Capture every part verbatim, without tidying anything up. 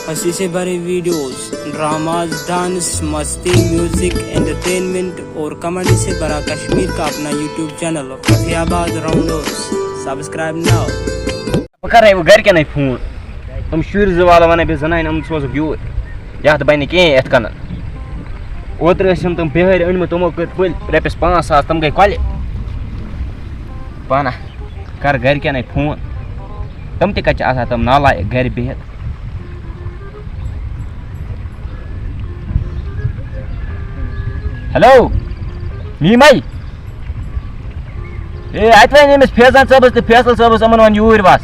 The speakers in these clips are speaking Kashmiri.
ہنسی سے بھرے ویڈیوز، ڈراماز، ڈانس، مستی، میوزک، انٹرٹینمنٹ اور کامیڈی سے بھرا کشمیر کا اپنا یوٹیوب چینل فتح آباد راؤنڈوز۔ سبسکرائب ناو۔ بہٕ کَرَے وۄنۍ گَرِکٮ۪نَے فون۔ تِم شُرۍ زٕ والہٕ وَنَے بہٕ زَنانہِ، یِم سوزُکھ یوٗرۍ۔ یَتھ بَنہِ کِہیٖنۍ یِتھ کَنَن۔ اوترٕ ٲسۍ یِم تِم بِہٲرۍ أنۍمٕتۍ، تِمو کٔرۍ پٔلۍ رۄپیَس پانٛژھ ساس، تِم گٔے کۄلہِ۔ پانہ کَر گَرِکٮ۪نَے فون۔ تِم تہِ کَتہِ چھِ آسان تِم نالایق گَرِ بِہِتھ۔ ہیلو، میٖمَے۔ اے، اَتہِ وَنہِ أمِس فیضان صٲبَس تہٕ فیصل صٲبَس، یِمَن وَن یوٗرۍ وَس۔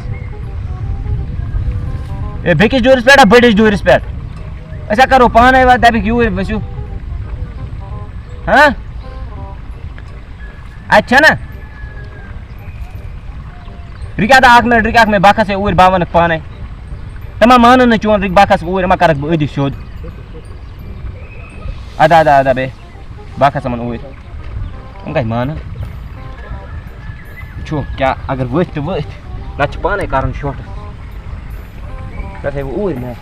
اے، بیٚکِس ڈوٗرِس پٮ۪ٹھ ہا، بٔڑِس ڈوٗرِس پٮ۪ٹھ؟ أسۍ ہا کَرو پانَے وَتھ، دَپٮ۪کھ یوٗرۍ ؤسِو۔ ہاں؟ اَتہِ چھَنا؟ رُکہِ اَدا اَکھ مِنَٹ، رُکہِ اَکھ مِنَٹ، بہٕ کھسَے اوٗرۍ، بہٕ وَنَکھ پانَے۔ تِم ہا مانَن نہٕ چون، رُکہِ بہٕ کھسہٕ اوٗرۍ، یِمَن کَرَکھ بہٕ أتی سیوٚد۔ اَدا، اَدا، اَدا، بیٚہہ۔ بہٕ ہا کھسہٕ یِمَن اوٗرۍ۔ یِم کَتہِ مانَن؟ وٕچھو کیٛاہ، اگر ؤتھۍ تہٕ ؤتھۍ، نَتہٕ چھِ پانَے کَرُن شوٹہٕ۔ گژھے بہٕ اوٗرۍ میچ۔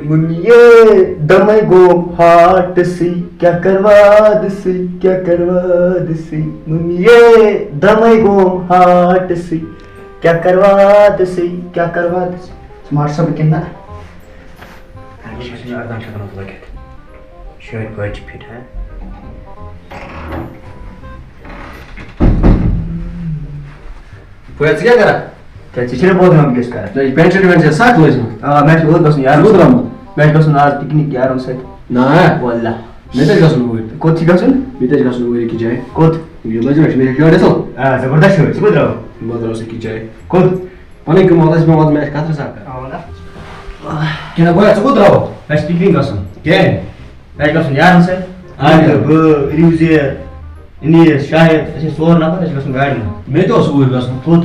ووٚن یے دمے گوم ہاٹسٕے، کیٛاہ کَرٕ وادسٕے، کیٛاہ کَرٕ وادسٕے؟ ووٚن یے دمے گوم ہاٹسٕے، کیٛاہ کَرٕ وادسٕے، کیٛاہ کَرٕ وادسٕے؟ سمارٹ صٲب کِنہٕ نہ؟ اَمہِ نِش چھُنہٕ اَردَہَن شَتَن منٛز لٔگِتھ۔ شٲدۍ پٲٹھۍ چھِ فِٹ، ہا؟ پٲدٕ ژٕ کیٛاہ کران؟ کیٛاہ ژےٚ چھُے نا بودرام کیس کران؟ ژےٚ چھِ پینٹ شٲٹ وینٹ چھےٚ سَتھ لٲجمٕژ؟ آ، مےٚ چھُ اوٗرۍ گژھُن یار۔ کوٚت درٛامُت؟ مےٚ چھُ گژھُن آز پِکنِک یارَن سۭتۍ۔ نہ۔ واللہ۔ مےٚ تہِ چھُ گژھُن اوٗرۍ۔ کوٚت چھُ گژھُن؟ مےٚ تہِ چھُ گژھُن اوٗرۍ أکِس جایہِ۔ کوٚت؟ یہِ لٲج مےٚ، مےٚ چھِ شٲٹ اَصٕل۔ آ، زبردست شٲٹ، ژٕ کوٚت درٛاوُکھ؟ بہٕ درٛاوُس أکِس جایہِ۔ کوٚت؟ پَنٕنۍ کٲم وَلہٕ، ژٕ مےٚ وَلہٕ، مےٚ چھِ کَتھ رَژھا کرٕنۍ۔ آ، وَلہٕ۔ کِنہٕ گویا ژٕ کوٚت درٛاوُکھ؟ اَسہِ چھُ پِکنِک گژھُن۔ کیٛازِ؟ اَسہِ چھُ گژھُن یارَن سۭتۍ۔ آ۔ اَدٕ بہٕ، رِوزیر، انیس، شاہد، أسۍ ٲسۍ ژور نفر، اَسہِ چھُ گژھُن گاڑِ منٛز۔ مےٚ تہِ اوس اوٗرۍ گژھُن۔ کوٚت؟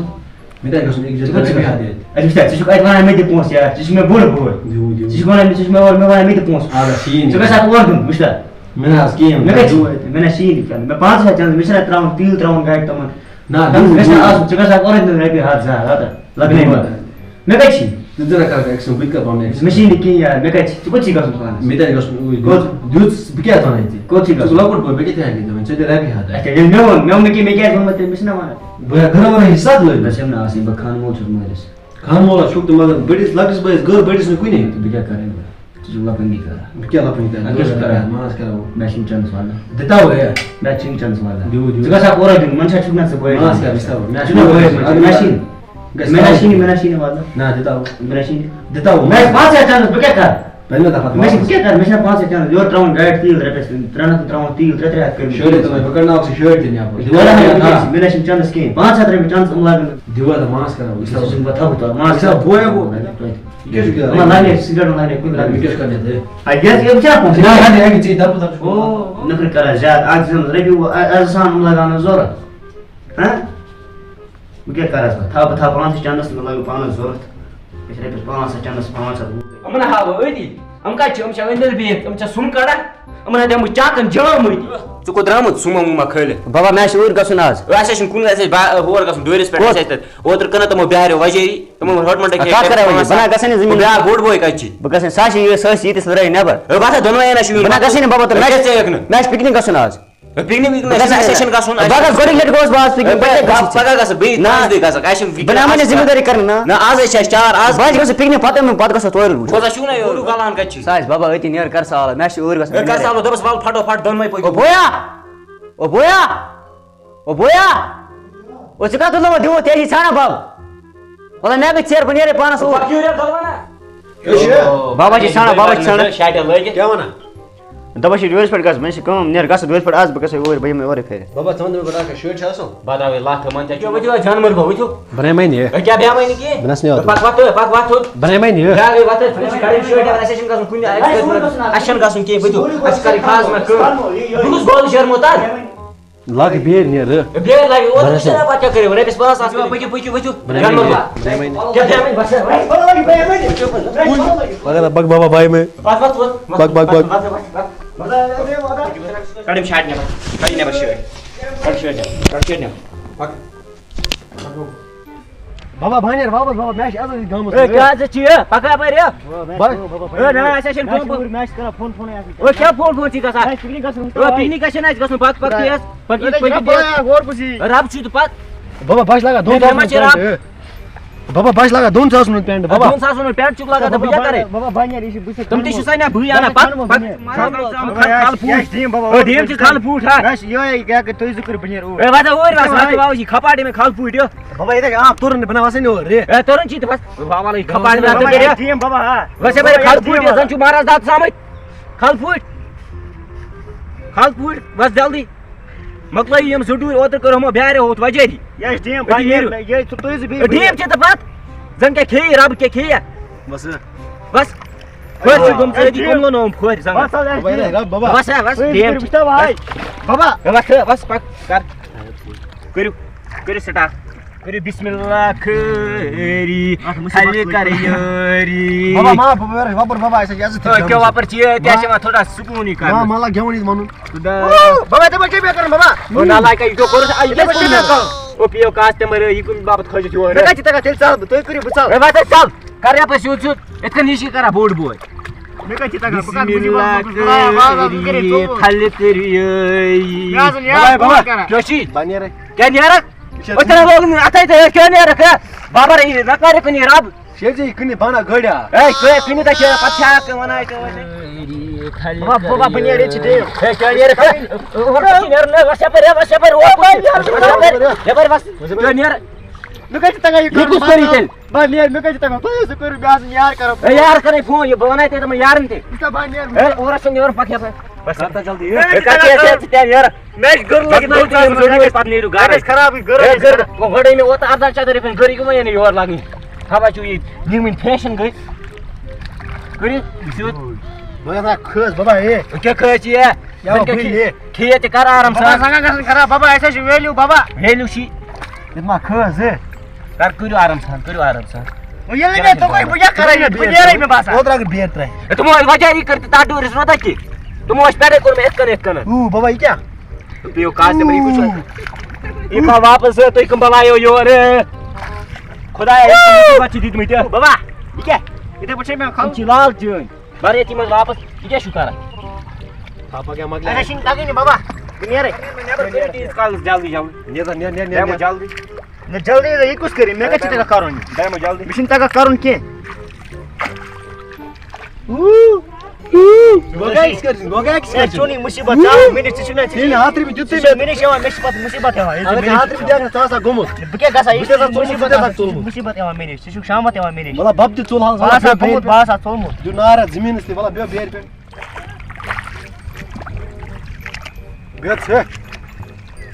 مےٚ تہِ آسہِ گژھُن أکِس جایہِ، ژٕ کوٚت چھُکھ رۄپیہِ گژھُن؟ ہَتھ دِتھ۔ اَسہِ وٕچھتہ، ژٕ چھُکھ اَتہِ وَنان مےٚ دِ پونٛسہٕ یار، ژٕ چھُکھ مےٚ بوٚڑ بوے۔ دِیِو، دِیِو۔ ژٕ چھُکھ وَنان مےٚ، ژٕ چھُکھ مےٚ وَنان، مےٚ وَنان مےٚ دِ پونٛسہٕ۔ اَدٕ ہا، شیٖن۔ ژٕ گژھِ اَتھ اورٕ دیُن، وٕچھتہ۔ مےٚ نہ حظ کِہیٖنۍ۔ مےٚ نہ شیٖن کَرُن، مےٚ پانٛژھ ہَتھ چَنٛدَس، مےٚ چھِنہ ترٛاوُن تیٖل ترٛاوُن گاڑِ تِمَن۔ نہ، تَتھ دِیِو، گژھِ نہ دِیِو۔ آسُن، ژٕ گژھ اَتھ اورٕ دیُن رۄپیہِ ہَتھ زٕ ہَتھ، ہَتھ لَگنے دِیِو۔ منٛز۔ مےٚ کَتہِ چھِ؟ ژٕ تہِ نہ کَرَکھ ایکشن، بہٕ تہِ کَرٕ پَنُن ایکشن۔ مےٚ چھِی نہٕ کِہیٖنۍ یار، مےٚ کَتہِ چھِ؟ ژٕ کوٚت چھِی گژھُن پانَس؟ مےٚ تہِ آسہِ گژھُن اوٗرۍ۔ کوٚت؟ دیُت، دیُت، بہٕ کیٛاہ وَنَے ژےٚ؟ کوٚت چھِی ژٕ چھُکھ گژھُن؟ لۄکُٹ بوے، مےٚ کیٛاہ تہِ ہٮ۪کہٕ دِتھ وۄنۍ؟ ژےٚ دِ رۄپیہِ ہَتھ۔ اچھا، ییٚلہِ مےٚ ووٚن، مےٚ ووٚن نہٕ کِہیٖنۍ، مےٚ کیٛازِ ووٚن مےٚ تٔمِس؟ مےٚ چھِنہ وَنان۔ بہٕ ہٮ۪کہٕ گرٛاوُنٛڈ حِساب لٲگِتھ۔ بس یِم نہٕ آسٕنۍ، بہٕ خانہٕ مول چھُس مٲلِس۔ خانہٕ مولا چھُکھ تہٕ مگر بٔڑِس لۄکٹِس بٲیِس گٔر بٔڑِس نہٕ کُنے۔ تہٕ بہٕ کیٛاہ کَرٕ وۄنۍ؟ ژٕ چھُکھ لۄکٹَن یی کَران۔ بہٕ کیٛاہ لۄکٹَن کَرٕ؟ اَدٕ کیٛاہ چھُکھ کَران؟ ماز کَرو۔ مےٚ چھِنہٕ چَنٛدَس وَلہٕ۔ دِتاو ہے۔ مےٚ چھِنہٕ چَنٛدَس وَلہٕ۔ دِیِو، دِیِو۔ ژٕ گژھ ہا اورَے دیُن، منٛز چھا چھُکھ نہ ژٕ بٲیِس ماز منٛز؟ کَر، دِتاو۔ مےٚ ژٕ چھُکھ نہ بٲیِس منٛز، مےٚ چھِنہٕ۔ گژھِ مےٚ نہ تھاوُن۔ شیٖنی، مےٚ نہ شیٖنی وَلہٕ۔ نہ، دِتاو۔ مےٚ نہ شیٖنی۔ دِتاو۔ مےٚ ٲسۍ پانٛژھ ہَتھ چَنٛدَس، بہٕ کیٛاہ کَرٕ؟ پنٛداہ دَفعہ مےٚ چھِ، بہٕ کیٛاہ کَرٕ؟ مےٚ چھِنہ پانٛژھ ہَتھ چَنٛدَس، یورٕ ترٛاوُن گاڑِ تیٖل رۄپیَس، ترٛےٚ نَفر ترٛاوُن تیٖل، ترٛےٚ، ترٛےٚ ہَتھ کٔرۍ مٕتۍ۔ شٲرِتھ ژٕ، بہٕ کَڑناوَکھ ژٕ شٲرِتھ تہِ نٮ۪بَر۔ دِوان ہا مےٚ کیٛاہ چھِ؟ مےٚ نہ چھِنہٕ چَنٛدَس کِہیٖنۍ، پانٛژھ ہَتھ رۄپیہِ چَنٛدَس یِم لاگَن۔ دِوان تہٕ ماز کَرو، أسۍ تھاوو۔ بہٕ تھاوٕ تہٕ ماز أسۍ تھاوو بوے ووے۔ یہِ کیٛاہ چھُ کَران؟ یِمَن لاگہِ سِگریٹ، لاگہِ کُنہِ یہِ کیٛاہ چھُ کَران ژےٚ؟ اَدٕ یہِ کیٛاہ چھُ کَران ژےٚ؟ نہ، نہ، نہ، ژےٚ دَپُن، دَپُن۔ او، نٔخرٕ کَران زیادٕ، اَکھ دِژٕنَس رۄپیہِ وُہ، اَ-، اَز آسان یِم لاگان نہٕ ضوٚرَتھ۔ ہہ؟ بہٕ کیٛاہ کَرٕ حظ پَتہٕ؟ تھاو بہٕ تھاو پانٛژھ ہَتھ چَنٛدَس، مےٚ لَگَن پانَس ضوٚرَتھ۔ مےٚ چھِ رۄپیَس پانٛژھ ہَتھ چَنٛدَس، پانٛژھ ہَتھ وُہ۔ یِمَن ہاو بہٕ أتی۔ یِم کَتہِ چھِ؟ یِم چھِ أنٛدٕرۍ بِہِتھ، یِم چھِ سُن کَڑان۔ یِمَن ہا دِمہٕ بہٕ چاکَن جام أتی۔ ژٕ کوٚت درٛامُت؟ سُمو وُمو کھٲلِتھ۔ بابا، مےٚ چھِ اوٗرۍ گژھُن آز۔ أسۍ ہا چھِنہٕ کُنہِ، اَسہِ ہا چھِ با-، ہور گژھُن، ڈوٗرِس پٮ۪ٹھ، کوٚت؟ اَسہِ ٲسۍ تَتہِ۔ اوترٕ کٕنان تِمو بِہارِ وۄجٲری، تِمو ووٚن ہوٚٹ مۄٹَے اَدٕ کَتھ کَرو وۄنۍ؟ بہٕ نہ گژھٕ نہٕ زٔمیٖن۔ بیٛاکھ بوٚڑ بوے کَتہِ چھِ؟ بہٕ گژھٕ نہٕ، سُہ ہا چھِ یہِ، سُہ ہا چھِ ییٚتہِ سۭتۍ رٲوِتھ نٮ۪بَر۔ ہے، وَتھ ہا دۄنوَے اَنان شُرٮ۪ن۔ بہٕ نہ گژھٕ نہٕ بابا، تۄہہِ ہے، مےٚ کیٛاہ ژےٚ ہیٚکھ نہٕ؟ مےٚ چھِ پِکنِک گژھُن آز۔ ہے، پِکنِک وِکنِک بہٕ گژھٕ نہٕ، اَسہِ چھَنہٕ گژھُن۔ بہٕ گژھٕ گۄڈٕنِکۍ لَٹہِ گوس بہٕ آز پِکنِک، ہے، پَتہٕ کیٛاہ گژھِ ژےٚ؟ پَگاہ گژھٕ بہٕ، نہ۔ پانٛژھ دۄہہِ گژھکھ، اَسہِ چھِ بہٕ نہ وٕنہِ ذِمہٕ دٲری کَرٕنۍ، نہ۔ نہ، آز ہے چھِ اَسہِ چار، آز۔ بہٕ حظ گژھٕ پِکنِک، پَتہٕ یِمہٕ، پَتہٕ گژھو تورٕ وٕچھُن۔ بوزان چھُو نہ یورٕ؟ گوٚلوٗ گَلان کَتہِ چھِ؟ سُہ آسہِ بابا أتی، نیر کر سالَس، مےٚ چھِ اوٗرۍ گژھُن۔ ہے، کر سالَس، دوٚپُس وَلہٕ پھَٹو پھَٹ دۄنوَے پٔکِو۔ او بویا! او بویا! او ژٕ کَتھ تُلنو وۄنۍ دِمو تیزی ژھانٛڈا بَب۔ وَلہٕ مےٚ گٔے ژیر، بہٕ نیرَے پانَس اوٗرۍ۔ پَکھ یوٗرۍ یَتھ دۄلوَنا۔ بابا چھِ ژھانٛڈان، بابا چھِ ژھانٛڈان۔ شاٹہِ لٲگِتھ۔ کیٛاہ وَنان؟ دَپان چھِ ڈوٗرِس پٮ۪ٹھ گژھ، مےٚ چھِ کٲم، نیر گژھ ڈوٗرِس پٮ۪ٹھ آز، بہٕ گژھٕ یورٕ، بہٕ یِمہٕ اورَے پھیرِ۔ بابا، ژٕ وَن تہٕ مےٚ گۄڈٕ اَکھ کَتھ، شٲٹ چھا اَصٕل؟ بہٕ ترٛاوَے لَتھ یِمَن ژےٚ کیٛاہ ؤتھِو حظ جانوَر گوٚو، ؤتھِو۔ بہٕ نَے مَنہِ یہِ۔ ہے، کیٛاہ بیٚہمَے نہٕ کِہیٖنۍ؟ بہٕ نَس نہٕ یوت۔ پَکھ وَتھ، پَکھ وَتھ۔ بہٕ نَے مَنہِ یہِ۔ بیٛاکھ گٔے وَتھ، أسۍ چھِ کَڑٕنۍ شٲٹ، اَسہِ چھِنہٕ گژھُن کُنہِ، اَسہِ چھِنہٕ گژھُن کِہیٖنۍ، ؤتھِو۔ اَسہِ چھَنہٕ کَرٕنۍ خاص نہ کٲم۔ بہٕ کُس گولہٕ شیرمو تَتھ؟ لاگہٕ بیٚیہِ نیر۔ بیٚیہِ لَگہِ، اوترٕ بَرَس وٕچھ نا پَتہٕ کیٛاہ کٔرِو، رۄپیَس پانٛژھ ساس کٔرِو۔ پٔکِو، پٔکِو، ؤتھِو۔ بہٕ نَے مَنہِ یہِ۔ بہٕ نَے مَنہِ یہِ۔ کیٛاہ بیٚہمَے؟ بَس، بَس۔ پَکھ نا، پَکھ بابا، بَے مَے۔ پَکھ، پَکھ، ووت۔ پَکھ، پَکھ، پَکھ۔ پَکھ، پَکھ، پَکھ۔ کَڑ یِم شاٹہِ نٮ۪بَر۔ کَڑ یہِ نٮ۪بَر شٲٹ۔ کَڑ شٲٹ نٮ۪بَر۔ کَڑ شٲٹ نٮ۪بَر۔ پَکھ۔ بابا، بہٕ نیرٕ واپس، بابا، مےٚ چھِ عزت یہِ گامَس اے، منٛز۔ کیٛاہ ژےٚ چھِ یہِ؟ پکا اَپٲرۍ، یہِ۔ بابا، مےٚ بَس۔ چھِ، بابا، اے، نہ، اَسہِ چھِنہٕ مےٚ چھِ کٲم۔ اوٗرۍ، مےٚ چھِ کران فون، فونٕے آسان۔ اے، کیٛاہ فون، فون چھِ گژھان؟ مےٚ چھِ پِکنِک گژھُن، اے، پِکنِک گژھِ نہٕ اَسہِ گژھُن، پَتہٕ، پَتہٕ اے، کیٛاہ؟ پَتہٕ اے، کیٛاہ؟ پَتہٕ رَب کیٛاہ؟ بَلایا، غور پُسی۔ رَب چھُ تہٕ پَتہٕ۔ بابا، بہٕ چھُس لاگان دۄن اے، مےٚ ما ساسَن چھِ رَب؟ رۄپیَن، اے۔ بابا، بہٕ چھُس لاگان دۄن ساسَن ہُنٛد پینٹ، بابا۔ دۄن ساسَن ہُنٛد پینٹ چھُکھ لاگان، تہٕ بہٕ کیٛاہ بابا، کَرٕ؟ بابا، بہٕ نیرٕ، یہِ چھِ، بہٕ چھُس تِم تہِ چھُ سا نہ بٕے اَنان، پَتہٕ، پَتہٕ، بابا، پَتہٕ، یہِ چھِ ڈیم، بابا، پَتہٕ، اورٕ پَتہٕ، پَتہٕ، پَتہٕ، ڈیم چھِ کھَلہٕ پھوٗٹھ، ہا۔ بَس، یِہوٚے، یہِ کیٛاہ کہِ تُہۍ زٕ کٔرِو، بہٕ نیرٕ اوٗرۍ۔ اے، وَتھ ہا اوٗرۍ، وَتھ، وَتھ، وَتھ، یہِ کھپاٹہِ مےٚ کھَلہٕ پھوٗٹۍ، یہِ۔ بابا، ییٚتہِ آب تُرُن، بہٕ نہ وَسَن یور، رے۔ اے، تُرُن چھی تہٕ بَس۔ وَ-، وَلہٕ، یہِ کھپاٹہِ مےٚ بابا، تَتہِ، یہِ رے۔ ڈیم، بابا، ہا۔ وَس، یَپٲرۍ بابا، یہِ کھَلہٕ پھوٗٹۍ، ڈیم، یہِ زَن چھُ مہراز دَتہٕ سامٕتۍ۔ کھَلہٕ پھوٗٹۍ۔ کھَلہٕ پھوٗٹۍ، وَس جلدی۔ مۄکلٲیِو یِم زٕ ڈوٗرۍ، اوترٕ کٔر یِمو بیٛارِ ہوٚت وۄجٲری۔ یہِ آسہِ ڈیم، أتی بَنہِ، نیٖرِو۔ یہِ، یہِ چھُ تُہۍ زٕ بیٚیہِ۔ ڈیم چھِ تہٕ پَتہٕ۔ زَن کیٛاہ کھیٚیہِ، رَب کیٛاہ کھیٚیہِ؟ بَس۔ بَس۔ کھوژِ چھِ گوٚمژٕ أتی، کٕم لونوم کھورِ زَنٛگَن؟ بَس حظ، اَسہِ بَس، ڈیم۔ رَب بَبا۔ بَس ہا، بَس، تُہۍ ڈیم کٔرِو چھِ۔ وٕچھتو وۄنۍ۔ بَس۔ بَبا۔ بَس ہا، بَس، پَک، کَر۔ کٔرِو، کٔرِو سٹارٹ۔ کٔرِو بسم اللہ کھٲری، اَتھ مُصیبت ہلہِ کُن۔ کَر یٲری۔ بَبا، ما، بَبا، وَپُر، بَبا، اَسہِ چھِ عزت أتھۍ کیٛاہ گامَس۔ وَپَر چھِ یہِ؟ تہِ آسہِ ما؟ یِوان تھوڑا سُکوٗنٕے کَرنہٕ۔ ما، ما، لَگ گٮ۪وُن ییٚتہِ وَنُن۔ خۄدا۔ او، بَبا، تِمَن کیٛاہ مےٚ کَرُن، بَبا؟ او، نالاے، یہِ کیٛاہ کوٚرُتھ؟ آ، یہِ یِتھَے پٲٹھۍ کیٛاہ مےٚ کَرُن؟ او، پیٚیو کاسہِ تہِ مَرٲے، یہِ کُنہِ باپَتھ کھٲجِتھ یورٕ۔ مےٚ کَتہِ چھِ تَگان تیٚلہِ ژَل بہٕ؟ تُہۍ کٔرِو، بہٕ ژَلہٕ۔ ہے، وَتھ حظ ژَل۔ کَر یَپٲرۍ سیوٚد سیوٚد، یِتھ کٔنۍ یہِ چھِ کَران بوٚڑ بوے۔ مےٚ کَتہِ چھِ تَگان؟ بہٕ کَتھ، بہٕ چھُس بسم اللہ وَنان، بہٕ چھُس وَنان، وَنان، بہٕ کَرے کٔرِو، ژوٚپ۔ تھَلہِ کٔرِو یٲری۔ مےٚ حظ نیران بَبا، بہٕ بَبا، کَران۔ کیٛاہ چھُے؟ بہٕ نیرَے۔ کیٛاہ نیرَکھ؟ یہِ چھا أتھۍ رَب لوگُن، اَتھَے تہٕ کیٛاہ نیرَکھ، ہے؟ بابا، یہِ نہ کَرِ کُنہِ رَب۔ شیرجی، یہِ کٕنہِ بانہ گٲڑۍ آ۔ ہے، کٕنہِ، کٕنہِ تہٕ شیر، پَتہٕ چھا کٕم وَنان أسۍ تہٕ وۄنۍ؟ بابا، بابا، بہٕ نیرٕ، ییٚتہِ چھِ ڈیم۔ ہے، کیٛاہ نیرَکھ؟ اورٕ چھِ نیرُن، ہے، وَس یَپٲرۍ، ہے، وَس یَپٲرۍ، وَس یَپٲرۍ، یَپٲرۍ وَس۔ کیٛاہ نیرَکھ؟ مےٚ کَتہِ چھِ تَگان یہِ یہِ کَرُن؟ کُس کَرِ تیٚلہِ؟ بہٕ نیرٕ، مےٚ کَتہِ چھِ تَگان؟ تُہۍ ٲسِو کٔرِو مےٚ آسان یار کَران۔ ہے، یار کَرَے فون، یہِ بہٕ وَنَے تۄہہِ تِمَن یارَن تہِ۔ وٕچھ سا، بہٕ نیرٕ۔ ہے، اورٕ چھُنہٕ یورٕ پَکھ یَپٲرۍ۔ بَس۔ کَر تہٕ جلدی۔ ہے، ہے، کَتھ چھِ اَسہِ تہِ یار؟ مےٚ چھِ گٔر لٔگِتھ، یِم زٕ دۄہہِ پَتہٕ نیٖرِو گَرَے۔ گٔر۔ وۄنۍ گۄڈَے مےٚ ووت اَرداہ شَتھ رۄپیَن گٔر، یہِ کَمہِ وَنہِ یورٕ لاگٕنۍ؟ خبر چھُو یہِ، یِم وٕنۍ فیشَن گٔے۔ کٔرِو، یہِ چھُ بہٕ گژھٕ ہا کھٔس، بابا، ہے۔ کیٛاہ کھٔس یہِ؟ یا زَن کیٛاہ بٕے کھے-، ہے۔ کھے تہِ کَر آرام بابا، سان۔ سنگا گژھن خراب، بابا، اَسہِ حظ چھِ value، بابا۔ Value چھِ۔ ییٚتہِ ما کھٔس زٕ؟ کر، کٔرِو آرام سان، کٔرِو آرام سان۔ وۄنۍ ییٚلہِ مےٚ دوٚپُے، بہٕ کیٛاہ کَرٕ؟ بہٕ نیرَے مےٚ باسان۔ اوترٕ اَکھ بیٹ ترٛایہِ۔ ہے، تِمو ٲسۍ وۄنۍ جاری کٔرِتھ تَتھ ڈوٗرِس منٛز تَتہِ۔ تِمو ٲسۍ پٮ۪ٹھَے کوٚرمُت یِتھ کٔنۍ، یِتھ کٔنۍ۔ اوٗ، بابا، یہِ کیٛاہ؟ تُہۍ یِیِو کاسہِ پٮ۪ٹھ، یہِ وٕچھِو۔ یہِ کھا واپس، تُہۍ کٕم بَلایو یورٕ؟ خۄدایا، یِم چھِ دِتمٕتۍ۔ بابا، یہِ کیٛاہ؟ یِتھَے پٲٹھۍ چھِ مےٚ یِم کھالُن۔ چھِ لال چٲنۍ۔ بَر ییٚتھی منٛز واپس۔ یہِ کیٛاہ چھُو کَران؟ پاپا کیٛاہ مۄکلیٛاو؟ اَسہِ چھِنہٕ تَگٲنی بابا۔ بہٕ نیرَے۔ نٮ۪بر کٔرِو تیٖتِس کالَس جلدی، جلدی۔ نیر سا، نیر، نیر، نیر، بیٚہمو نیر۔ جلدی۔ نہ جلدی، یہِ کُس کَرِ؟ مےٚ کَتہِ چھِ تَگان کَرُن یہِ؟ بیٚہمو جلدی۔ مےٚ چھِنہٕ تَگان کَرُن کینٛہہ۔ وۄنۍ گٔے؟ وۄنۍ گٔے؟ ہے، چونٕے مُصیٖبت، ژٕ آو مےٚ نِش، ژٕ چھُکھ نہ، ژٕ ییٚلہِ چھُکھ، ہَتھ رۄپیہِ دیُت ژٕ تٔمۍ۔ چھُکھ مےٚ نِش یِوان، مےٚ چھِ پَتہٕ مُصیٖبت یِوان۔ ییٚلہِ ژٕ اگر مےٚ نِش ژٕ ہَتھ رۄپیہِ دِکھ نہ، ژٕ آسہٕ ہا گوٚمُت۔ بہٕ کیٛاہ گژھٕ ہا؟ ییٚلہِ بہٕ چھُس ژٕ آسان ژوٚلمُت، ژٕ مُصیٖبت، ژٕ چھُکھ مُصیٖبت یِوان مےٚ نِش، ژٕ چھُکھ شامَتھ یِوان مےٚ نِش۔ مطلب، بَب تہِ ژوٚل حظ، بہٕ آسہٕ ہا مطلب، گوٚمُت، بہٕ آسہٕ ہا ژوٚلمُت۔ دیُت نار اَتھ زٔمیٖنَس تہِ، مطلب، بیٚہہ بیرِ پٮ۪ٹھ۔ بیٚہہ ژٕ۔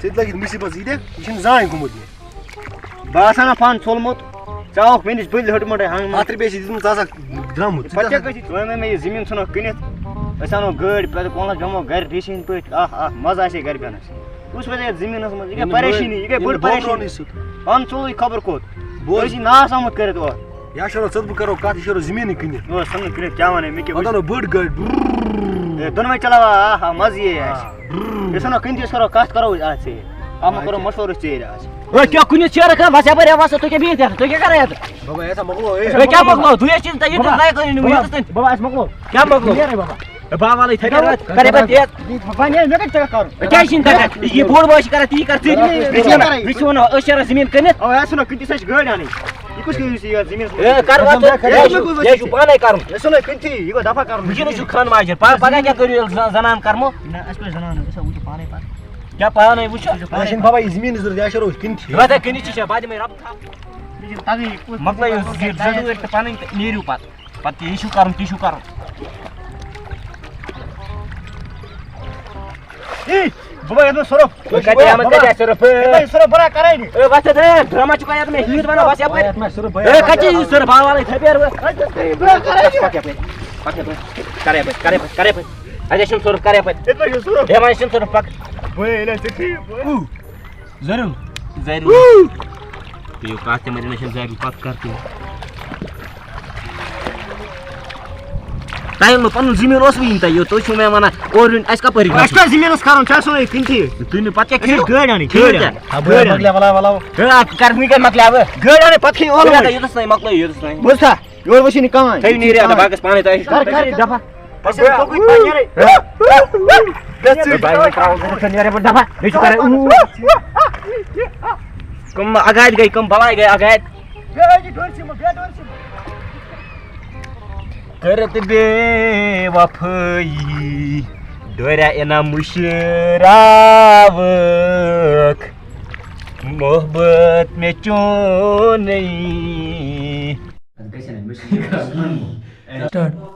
ژےٚ تہِ لَگہِ مُصیٖبت زِ یہِ دِ، یہِ چھُنہٕ زانٛہہ گوٚمُت یہِ۔ بہٕ آسہٕ ہا نہ پانہٕ ژوٚلمُت، ژےٚ آوُکھ مےٚ نِش بٔلۍ ہیوٚٹمُت ہنٛگ منٛگ۔ ہَتھ رۄپیہِ چھِ دِژمٕژ ژٕ آسَکھ درٛامُت۔ ژٕ پَتہٕ کیٛاہ کیٛاہ گژھِ؟ ژٕ وَن مےٚ، مےٚ یہِ زٔمیٖن ژھٕنو کٕنِتھ، أسۍ اَنو گٲڑۍ، پَتہٕ کۄلَس بیٚہمو گَرِ ڈی سی ہِنٛدۍ پٲٹھۍ۔ آہ، آہ، مَزٕ آسہِ ہے گَرِ بیٚہنَس۔ وٕچھ وۄنۍ یَتھ زٔمیٖنَس منٛز، یہِ گٔے ییٚلہِ پریشٲنی، بوبرونٕے یہِ گٔے سُہ، بٔڑ ییٚلہِ بوبرونٕے پریشٲنی۔ سُہ۔ اَن ژوٚلُے خبر کوٚت۔ بوز۔ أسۍ چھِ ناس آمُت کٔرِتھ اورٕ۔ یا شُرو، ژٕ تہٕ بہٕ کَرو کَتھ، یہِ شُرو زٔمیٖنٕے کٕنِتھ۔ یہِ اوس ژھٕنُن کٕنِتھ، کیٛاہ وَنَے مےٚ کیٛاہ پَتہٕ وٕچھ؟ اَنو بٔڑ گٲڑۍ، برٛررر۔ ہے، دۄنوَے چلاوان، آہا، مَزٕ یی اَسہِ۔ آ، برٛررر۔ أسۍ وَنو کٕنتھٕے، أسۍ کَرو کَتھ، کَرو أسۍ اَتھ ژیٖرۍ۔ اَتھ منٛز کَرو مَشوَرٕ أسۍ ژیٖرۍ آز۔ ہے، کیٛاہ کُنہِ ژیرٕ کَران؟ وَس یَپٲرۍ، ہے، وَس، تُہۍ کیٛاہ بِہِتھ یَتھ؟ تُہۍ کیٛاہ کَران یَتھ؟ بابا، یہِ ہسا مۄکلو، ہے۔ ہے، کیٛاہ مۄکلو؟ تُہۍ ٲسِو تۄہہِ ییٚتہِ بابا، نَے کَرٕنۍ، بابا، ییٚتہِ تۄہہِ۔ بابا، اَسہِ مۄکلو۔ کیٛاہ مۄکلو؟ نیرَے بابا۔ ہے، بابا، لَے، تھَپھ کَرے پَتہٕ تیز۔ بابا، نیرَے، مےٚ کَتہِ چھِ تَگان کَرُن؟ ہے، کیٛازِ چھِنہٕ تَگان؟ یہِ بوٚڑ بوے چھِ کَران، تی کَر ژٕ تہِ۔ أسۍ چھِ وَنان، أسۍ چھِ وَنان، أسۍ چھِ وَنان، أسۍ چھِ رَژھ زٔمیٖن کٕنِتھ۔ اَوا، اَسہِ وَنو، کۭتِس اَسہِ چھِ گٲڑۍ اَنٕنۍ؟ یہِ کُس کٔرِو یہِ زٔمیٖنَس منٛز؟ ہے، کَر وَتھ، ہے، یہِ چھُ، یہِ چھُ پانَے کَرُن۔ أسۍ وَنو کٕنتھی، یہِ گوٚو دَفا کَرُن۔ وٕنکیٚنَس چھُ خان ماجہِ۔ پَ-، پَگاہ کیٛاہ کٔرِو ییٚلہِ زَ-، زَنان کَرمو؟ نہ، اَسہِ کُس زَنان، أسۍ ہا وٕچھو پانَے پَتہٕ۔ کیٛاہ پانَے وٕچھو؟ أسۍ چھِنہٕ بابا یہِ زٔمیٖن ضوٚرَتھ، یہِ ہا شیرو أسۍ کٕنتھی۔ یہِ وَتہ کٕنِتھ چھِ، بَدِ مَے رَب تھاو۔ مےٚ چھِنہٕ تَگٲنی کُس مۄکلٲیِو زٕ زٕ ؤرۍ تہٕ پَنٕنۍ تہٕ نیٖرِو پَتہٕ۔ پَتہٕ کیٛاہ یہِ چھُو کَرُن، تی چھُو کَرُن۔ ای، بہٕ ما یَتھ منٛز سۄرُپھ؟ بہٕ کَتہِ یَتھ منٛز کَتہِ آسہِ سۄرُپھ؟ بہٕ یَتھ منٛز سۄرُپھ بَرا کَرے نہٕ۔ اے، وَتھ ژٕ، ڈرٛاما چھُکھ یَتھ مےٚ ہیٖر وَنان، وَس یَپٲرۍ۔ یَتھ منٛز سۄرُپھ بہٕ اے، کَتہِ چھِ یہِ سۄرُپھ؟ بَرا کَرے نہٕ۔ پَکھ یَپٲرۍ، پَکھ یَپٲرۍ، کَرے یَپٲرۍ، کَرے یَپٲرۍ۔ اَتہِ ٲسِم سۄرُپھ، کَرے یَپٲرۍ۔ یَتھ منٛز چھِنہٕ سۄرُپھ، پَکھ۔ بہٕ ییٚلہِ آسہِ ٹھیٖک، بہٕ ضروٗر، ضروٗر۔ تُہۍ یِیِو کَتھ تہِ مَنٛز، مےٚ چھِنہٕ زیادٕ پَتہٕ کَر تہِ۔ تۄہہِ ییٚلہِ نہٕ پَنُن زٔمیٖن اوسوُے یِنہٕ تۄہہِ یوت، تُہۍ چھِو مےٚ وَنان اورٕ یُن، اَسہِ کَپٲرۍ اَسہِ گژھِ؟ کیٛاہ زٔمیٖنَس کَرُن؟ چھُ اَسہِ وَنان یہِ کٕنتھٕے۔ تُہۍ نہٕ پَتہٕ کیٛاہ أسۍ کٔرِو؟ چھِ گٲڑۍ اَنٕنۍ، کِہیٖنۍ گٲڑۍ تہِ۔ اَنٕنۍ۔ ہا، بہٕ گٲڑۍ کَرٕ وٕنۍ کَتہِ مۄکلیٛاو بہٕ؟ گٲڑۍ اَنٕنۍ، پَتہٕ کھیٚیہِ ٲلوٕ بہٕ مٔنٛزۍ۔ یوٚتَس تام مۄکلٲیِو، یوٚتَس تام۔ بوٗزتھا؟ یورٕ وٕچھِو نہٕ کانٛہہ۔ تھٲیِو نیٖرِتھ، بہٕ گژھٕ پانَے تۄہہِ۔ کَر، کَر یہِ دَفا۔ بہٕ چھُس توٚکُے پَتہٕ نیرٕے۔ بہٕ ژٕ نیرٕ بہٕ دَفا۔ مےٚ چھُ کَران اوٗ۔ کٕم اَگادِ گٔے، کٕم بَلاے گٔے اَگادِ۔ بیٚیہِ أڑۍ ڈوٗرۍ سِمہٕ، بیٚیہِ ڈوٗرۍ سِمہٕ۔ کٔرٕتھ بے وفٲیی، ڈوریا اِنا مُشراوکھ، محبت مےٚ چونٕے۔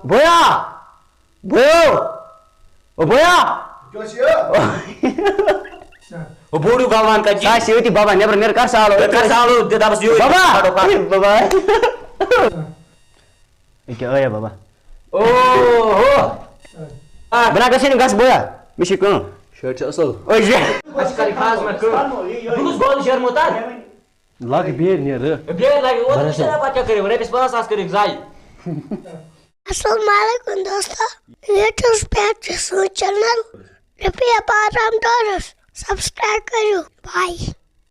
بویا! بویا! او بویا! او بوڑو گلوان کا جی۔ سا سیوتی بابا نیبر نیر کر سالو۔ کر سالو، دے دبس یوٗرۍ۔ بابا! کھڑو کر۔ بابا! یہِ کیٛاہ ٲیا بابا؟ اوہو! بہٕ نا گژھے نہٕ گژھ بویا۔ مےٚ چھِ کٲم۔ شٲٹ چھِ اَصٕل۔ أسۍ چھِ اَسہِ کَرِ خاص مےٚ کٲم۔ بہٕ کُس گول شیرمُت اَتھ؟ لَگ بیٚیہِ نیرٕ۔ بیٚیہِ لَگہِ، اوترٕ بَرَس چھِ نہ۔ پَتہٕ کیٛاہ کٔرِو؟ رۄپیَس پانٛژھ ساس کٔرِو ضایع۔ السلام علیکم دوستو، لیٹسٹ پٮ۪ٹھ چھِ سٲنۍ چینل رفیع بادام ڈارس سبسکرائب کٔرِو۔ بائے۔